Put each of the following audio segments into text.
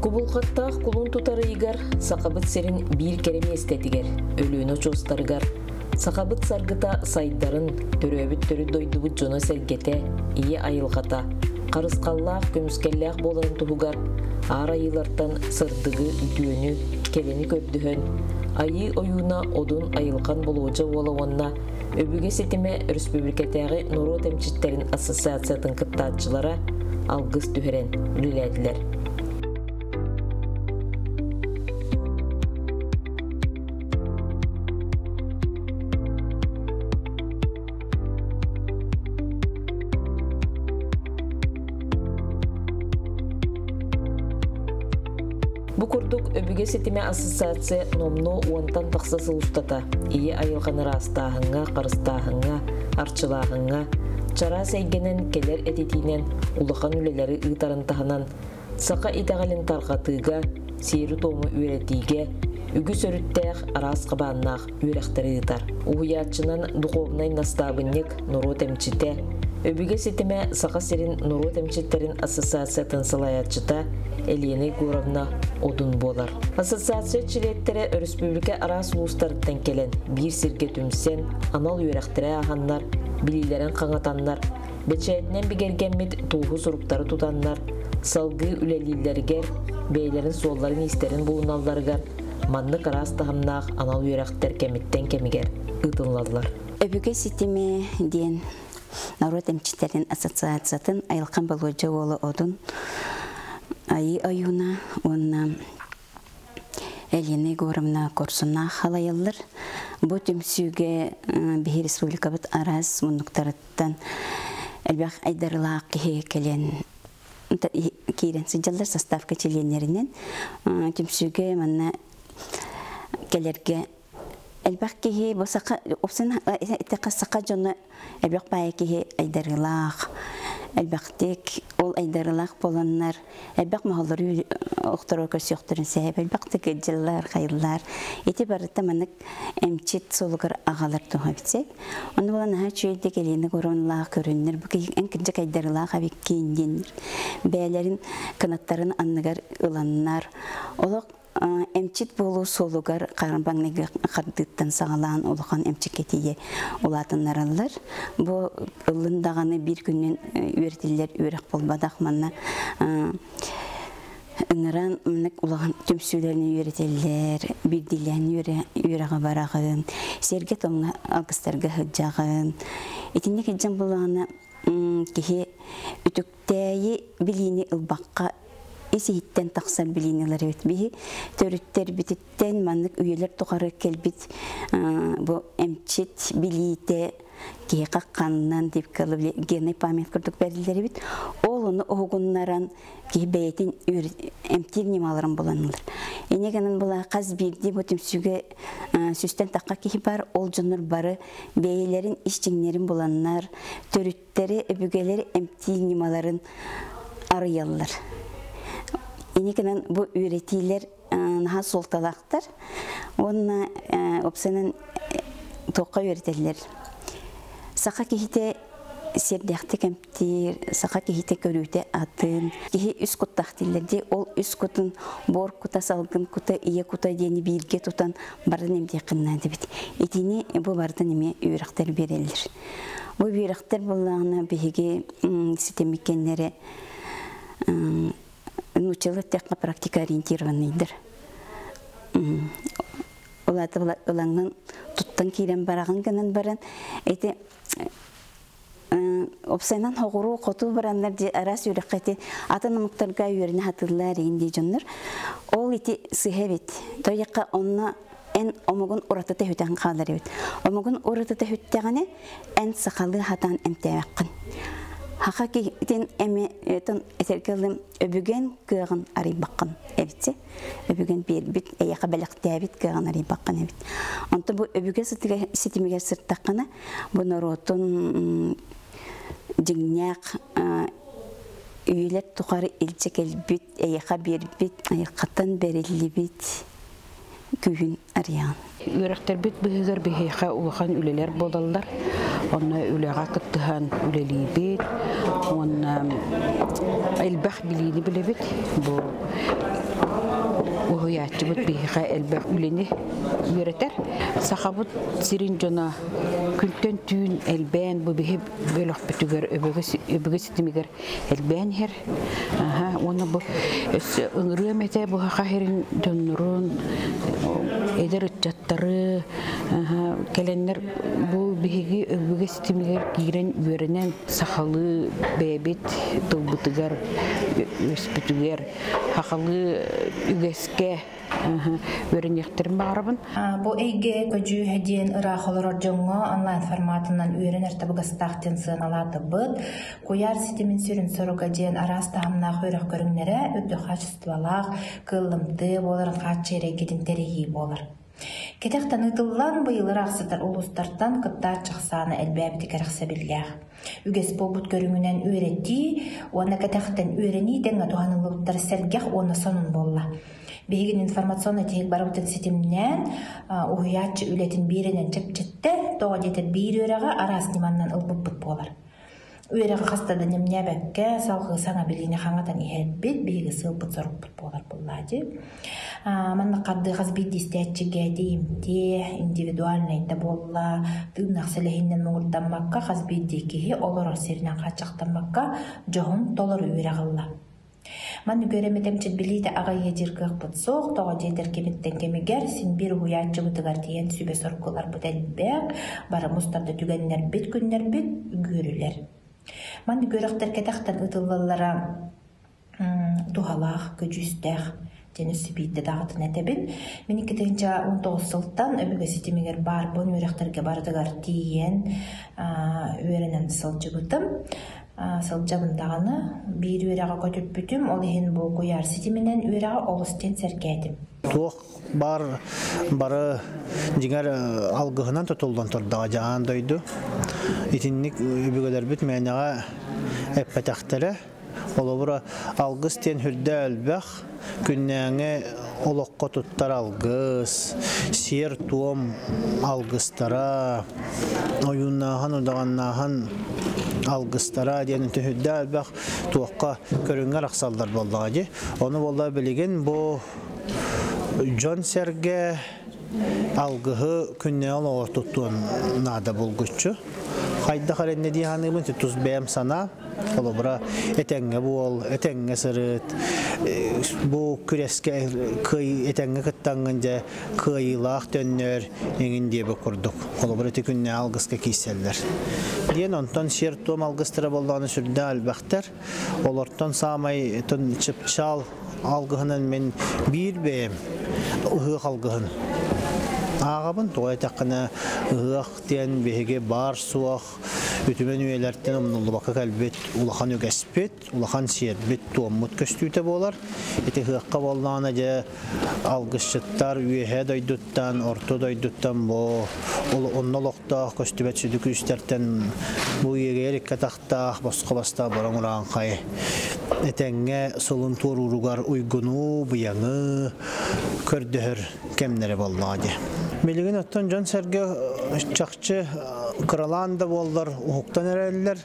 Кубулҕаттаах кулун тутар ыйыгар Сахабыт сирин биир кэрэ миэстэтигэр, Өлүөнэ очуостарыгар, сахабыт саргыта сайдарын, төрөөбүт төрүт дойдубут дьоно-сэргэтэ, ийэ айылҕата, харысхаллаах, көмүскэллээх буоларын туһугар Аар Айыылартан сырдыгы, үтүөнү, кэрэни көрдөһөн, Айыы ойууна Одун Айылхан Болуодьа уола уонна Өбүгэ ситимэ өрөспүүбүлүкэтээҕи норуот эмчиттэрин ассоциациятын кыттааччылара алгыс түһэрэн үлэлээтилэр. Бу курдук Өбүгэ ситимэ ассоциация номнуо уонтан тахса сыл устата ийэ айылҕаны ыраастааһыҥҥа, харыстааһыҥҥа, арчылааһыҥҥа, чараас эйгэнэн кэлэр этитиинэн улахан үлэлэри ыытарын таһынан саха итэҕэлин тарҕатыыга, сиэри-туому үөрэтиигэ үгүс өрүттээх араас хабааннаах үөрэхтэри ыытар. Уһуйааччынан духовнай настаабынньык, норуот эмчитэ, Өбүгэ ситимэ Саха сирин норуот эмчиттэрин ассоциациятын салайааччыта Елена Егоровна Одун буолар. Ассоциация чилиэттэрэ өрөспүүбүлүкэ араас улуустарыттан кэлэн, биир сиргэ түмсэн, анал үөрэхтэри ааһаннар, билиилэрин хаҥатаннар, бэчээтинэн бигэргэммит туоһу суруктары тутаннар, салгыы үлэлииллэригэр, бэйэлэрин суолларын-иистэрин булуналларыгар маннык араас таһымнаах анал үөрэхтэр кэмиттэн кэмигэр ыытыллаллар. Өбүгэ ситимэ диэн норуот эмчиттэрин ассоциациятын Айылхан Болуодьа уола Одун Айыы Ойууна уонна Елена Егоровна Корсуннаах халайаллар. Бу түмсүүгэ биһи республикабыт араас муннуктарыттан элбэх айдарылаах киһи кэлэн киирэн сылдьаллар составка чилиэннэринэн. Түмсүүгэ манна кэлэргэ элбэх киһи бу саха упсын саха дьоно элбэх баайа киһи айдарыылаах элбэхтик ол айдарыылаах буоланнар элбэх моһоллору охторо көрсүөхтэрин сэһэп элбэхтик дьыллар хайыллар ити барыта маннык эмчит суолугар аҕалар туһа битсек ону буолан наһаа үчүгэйдик Елена Горонлаах көрүннэр бу киһи эн кырдьык айдарыылаах эбиккин диэннэр бэйэлэрин кынаттарын анныгар ыланнар олох эмчит буолуу суолугар маҥнайгы хардыыттан саҕалаан улахан эмчиккэ тиийэ улаатыннараллар. Бу ыллын даҕаны биир күнүн үөрэтиллэр үөрэх буолбатах манна ыҥыран маннык улахан түмсүүлэрин үөрэтэллэр, биирдиилээн үөрэҕэ бараҕын, сэргэ тоҥҥа алгыстарга сылдьаҕын. Итинник илдьэн буллаҕына киһи үтүктээйи билиини ылбакка ис-иһиттэн тахсар билиини ылар эбит. Биһи төрүттэрбититтэн маннык үйэлэр тухары кэлбит бу эмчит билиитэ киһиэхэ ханнан деп генный память курдук бэриллэр эбит. Ол ону уһугуннаран киһи бэйэтин эмтиир ньымаларын буланылар. Эне гынан була хас биирдии бу түмсүүгэ сүстэн тахха киһи бар, ол дьоннор бары бэйэлэрин ис дьиҥнэрин буланнар, төрүттэри, өбүгэлэри эмтиир ньымаларын арыйаллар. Иникинэн бу үөрэтиилэр наһаа суолталаахтар уонна опсанан туохха үөрэтэллэр. Саха киһитэ сиэрдээхтик эмтиир, саха киһитэ көрүүтэ атын. Киһи үс куттаах дииллэр дии, ол үс кутун бор кута, салгын кута, ийэ кута диэни бииргэ тутан барын эмтиэххин наада эбит. Итини бу барытын эмиэ үөрэхтэр биэрэллэр. Бу үөрэхтэр буоллаҕына биһиги ситимиккэннэрэ нууччалыы эттэххэ практика ориентированныйдар. Ол аата ылаҥҥын туттан киирэн бараҕын гынан баран ити опсайынан хоҕуруу хоту бараннар ди араас үөрэххэ ити атын омуктарга үөрэнэ сатыыллар иин дии дьоннор. Ол ити сыһа эбит. Тойякка онно эн омугун уратыта хүтэн хаалар эбит. Омугун уратыта хүттэҕинэ эн сахалыы хатаан эмтээбэххин. Хаха киһитин эми этэн этэргэ өбүгэн кыаҕын арыйбаккын эбит. Өбүгэн биэрбит, эйэхэ бэлэхтээбит кыаҕын арыйбаккын эбит. Онтон бу өбүгэ ситимигэр сыртаххына, бу норуотун дьиҥнээх үйэлэр тухары илдьэ кэлбит, эйэхэ биэрбит, айылҕаттан бэриллибит күүһүн арыйаҕын. Үөрэхтэрбит быһыгар биһиэхэ улахан үлэлэр буолаллар. Онно үлэҕэ кыттыһан үлэлиибит. Уонна элбэх билиини билэбит. Бу уһуйааччыбыт биһиэхэ элбэх үлэни үөрэтэр. Сахабыт сирин дьоно күнтэн түүн элбээн бу биһи бөлөхпүтүгэр өбүгэ ситимигэр элбээн иһэр. Уонна бу өссө ыҥырыам этэ бу саха сирин дьоннорун, эдэр ыччаттары кэлэннэр бу биһиги өбүгэ ситимигэр киирэн үөрэнэн сахалыы бэйэбит тылбытыгар, үөспүтүгэр, сахалыы үгэскэ үөрэниэхтэрин баҕарабын. Бу эйгэ көдьүүһэ диэн ыраах олорор дьоҥҥо онлайн форматынан үөрэнэр табыгастаах диэн сыаналаатыбыт. Куйаар ситимин сүрүн соруга диэн араас таһымнаах үөрэх көрүҥнэрэ үрдүк хаачыстыбалаах, кыаллымтыа буоларын хааччыйар эйгэтин тэрийии буолар. Кэтэхтэн ыытыллан быйыл ыраах сытар улуустартан кыттааччы ахсаана элбээбитэ кэрэхсэбиллээх. Үгэс буолбут көрүҥүнэн үөрэтии уонна кэтэхтэн үөрэнии тэҥҥэ туһаныллыбыттара сэргэх уонна сонун буолла. Биһигин информационнай тиһик барыбытын ситимнээн, уһуйааччы үлэтин бииринэн чэпчэттэ, тоҕо диэтэр биир үөрэҕи араас ньыманан ылбыппыт буолар. Үөрэҕи хаста да нэмнээбэккэ, салгыы саҥа билиини хаҥатан иһэрбит, биһиги сыалбыт-сорукпут буолар буоллаа дии. Манна хардыы хас биирдии истээччигэ тиийимтиэ, индивидуальнай да буолла, тыыннаах сэлэһиннэн муҥурдаммакка, хас биирдии киһи олорор сиринэн хааччахтаммакка, дьоһун толору үөрэх ылла. Маннык үөрэммит эмчит билиитэ аҕыйыа диир кыахпыт суох, тоҕо диэтэр кэмиттэн кэмигэр син биир уһуйааччыбытыгар тиийэн сүбэ соргуларбыт элбэх, бары мустар да түгэннэрбит, күннэрбит үгүөрүлэр. Маннык үөрэхтэр кэтэхтэн ыытыллаллара туһалаах, көдьүүстээх диэн өссө биирдэ даҕатан этэбин. Мин 2019 сылтан өбүгэ ситимигэр баарбын үөрэхтэргэ барытыгар тиийэн үөрэнэн сылдьыбытым. Сылдьабын даҕаны биир үөрэҕи көтүппүтүм, ол иһин бу куйаар ситиминэн үөрэҕи олус диэн сэргээтим. Туох баар бары дьиҥэр алгыһынан тутуллан турдаҕа дьаһаан дойду. Итинник өбүгэлэрбит мээнэҕэ эппэтэхтэрэ. Холобура, алгыс диэн үрдэ элбэх, күннээҥи олоххо туттар алгыс, сиэр-туом алгыстара, ойууннааһын, удаҕаннааһын алгыстара диэн үрдэ элбэх туохха көрүҥҥэ арахсаллар буоллаҕа дии. Ону буолла билигин бу дьон-сэргэ алгыһы күннээҕи олоҕор туттуон наада булгуччу. Хайдах эрэннэ дии саныыбын, тус бэйэм санаа. Холобура, этэҥҥэ буол, этэҥҥэ сырыт, бу күрэскэ кыай этэҥҥэ кыттаҥҥын дьэ кыайыылаах төннөр эҥин диэбит курдук. Холобура, ити күннээҕи алгыска киирсэллэр. Диэн онтон сиэр-туом алгыстара буоллаҕына сүрдээх элбэхтэр. Олортон саамай чыпчаал алгыһынан мин биир бэйэм ыһыах алгыһын ааҕабын. Тоҕо этэххинэ, ыһыах диэн биһиги баар-суох үтүмэн үйэлэртэн умнуллубакка кэлбит улахан үгэспит, улахан сиэрбит-туоммут көстүүтэ буолар. Ити ыһыахха буоллаҕына дьэ алгысчыттар үөһээ дойдуттан, орто дойдуттан бу онно олохтоох көстүбэт сүдү күүстэртэн бу иэгэйэр икки атахтаах босхо бастаах бороҥ урааҥхай этэҥҥэ сылын туорууругар уйгуну, быйаҥы көрдөһөр кэмнэрэ буоллаҕа дии. Билигин оттон дьон-сэргэ чахчы кыралаан да буоллар уһуктан эрэллэр.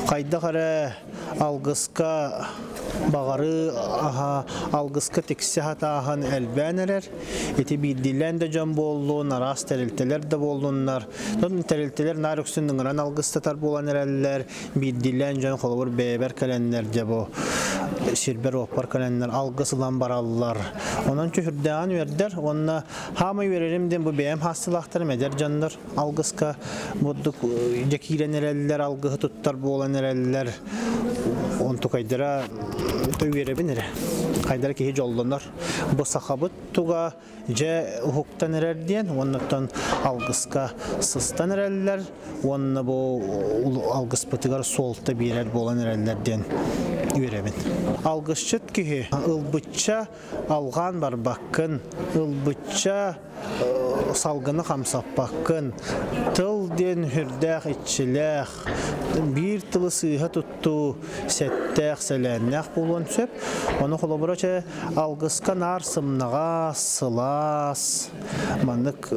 Хайдах эрэ алгыска баҕарыы аһа алгыска тиксэ сатааһын элбээн эрэр. Ити биирдиилээн да дьон буоллун, араас тэрилтэлэр да буоллуннар. Тэрилтэлэр наар үксүн ыҥыран алгыстатар буолан эрэллэр. Биирдиилээн дьон холобур бэйэбэр кэлэннэр дьэ бу сирбэр-уоппар кэлэннэр алгыс ылан бараллар. Онон түһүрдээҕин үөрдэр уонна хаамай үөрэрим диэн бу бэйэм хаастылаахтарым эдэр дьоннор алгыска бурдук дьэ киирэн эрэллэр, алгыһы туттар буолан эрэллэр. Онтукайдара үөрэбин эрэ. Хайдара киһи дьоллонор. Бу сахабыт туга дьэ уһуктан эрэр диэн уоннаттан алгыска сыстан эрэллэр уонна бу алгыспытыгар суолта биэрэр буолан эрэллэр диэн үөрэбин. Алгысчыт киһи ылбычча алҕаан барбаккын, ылбычча салгыны хамсаппаккын, тыл Тыл диэн үрдээх иччилээх, биир тылы сыыһа туттуу сэттээх, сэлээннээх буолуон сөп. Ону холобура чэ алгыска наар сымнаҕас, сылаас, маннык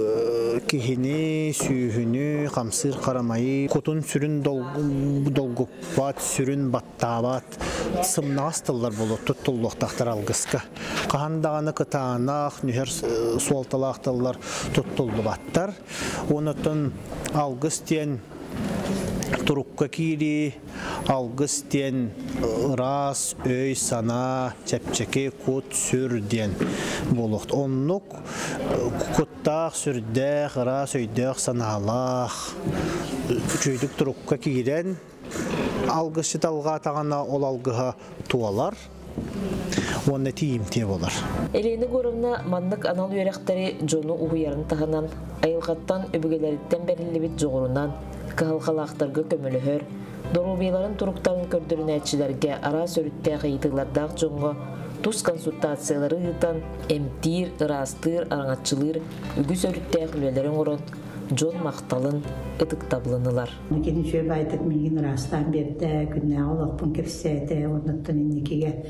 киһини, сүүһүнү, хамсыыр харамайы, кутун сүрүн долгуппат, сүрүн баттаабат сымнаҕас тыллар буолуо туттуллуохтаахтар алгыска. Хаһан даҕаны кытаанах, нүһэр суолталаах тыллар туттуллубаттар. Онотон алгыс диэн турукка киирии, алгыс диэн ыраас өй-санаа, чэпчэки кут-сүр диэн буолуохт. Оннук куттаах, сүрдээх, ыраас өйдөөх санаалаах, үчүгэйдик турукка киирэн, алгысчыт алҕаатаҕына ол алгыһа туолар уонна тиийимтиэ буолар. Елена Егоровна маннык анал үөрэхтэри дьону уһуйарын таһынан, айылҕаттан өбүгэлэриттэн бэриллибит дьоҕурунан, кыһалҕалаахтарга көмөлөһөр, доруобуйаларын туруктарын көрдөрүнээччилэргэ араас өрүттээх ыйытыылардаах дьоҥҥо тус консультациялары ыытан, эмтиир, ыраастыыр, араҥаччылыыр үгүс өрүттээх үлэлэри оҥорон, дьон махталын, ытыктабылын ылар. Кини үчүгэй баайдык миигин ыраастаан биэрдэ, күннээҕи олохпун кэпсээтэ, оннуттан инникигэ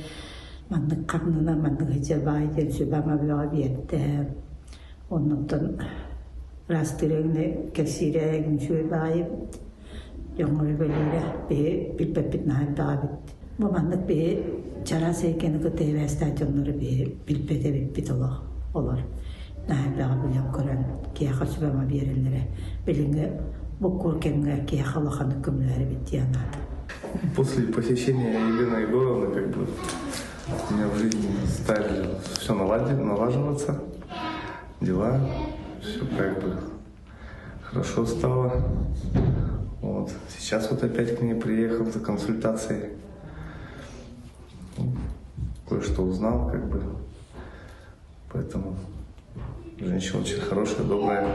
маннык ханнана, маннык сылдьар баай диэн сүбэ-ама бөҕө биэрдэ. Оннуттан ыраастыырыгны кэпсиирэ үчүгэй баайы дьоҥҥо үлэлиирэ биһи билбэппит наһаа элбэх эбит. Бу маннык биһи чараас эйгэни кытта сибээстээх дьоннору биһи билбэт эбиппит олох олор. Наһаа элбэҕи билэн көрөн киһиэхэ сүбэ-ама биэрэллэрэ билиҥҥи буккуур кэмҥэ киһиэхэ улаханнык көмөлөһөр эбит диэн анаата. После посещения Елены Егоровны как бы у меня в жизни стали все налаживаться, дела, все как бы хорошо стало. Вот. Сейчас вот опять к ней приехал за консультацией. Кое-что узнал, как бы. Поэтому женщина очень хорошая, добрая.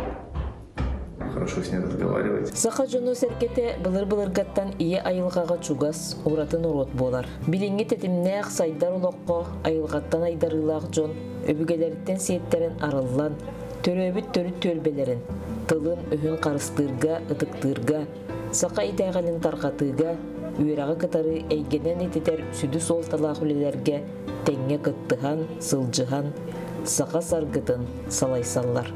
Хорошо с ней разговаривать. Саха дьоно сэргэтэ былыр-былыргаттан ийэ айылҕаҕа чугас, ураты норуот буолар. Билиҥҥи тэтимнээх сайдар олоххо айылҕаттан айдарыылаах дьон өбүгэлэриттэн сиэттэрэн арыллан, төрөөбүт төрүт түөлбэлэрин, тылын, өһүн харыстыырга, ытыктыырга, саха итэҕэлин тарҕатыыга, үөрэҕи кытары эйгэнэн ититэр сүдү суолталаах үлэлэргэ тэҥҥэ кыттыһан, сылдьыһан, саха саргытын салайсаллар.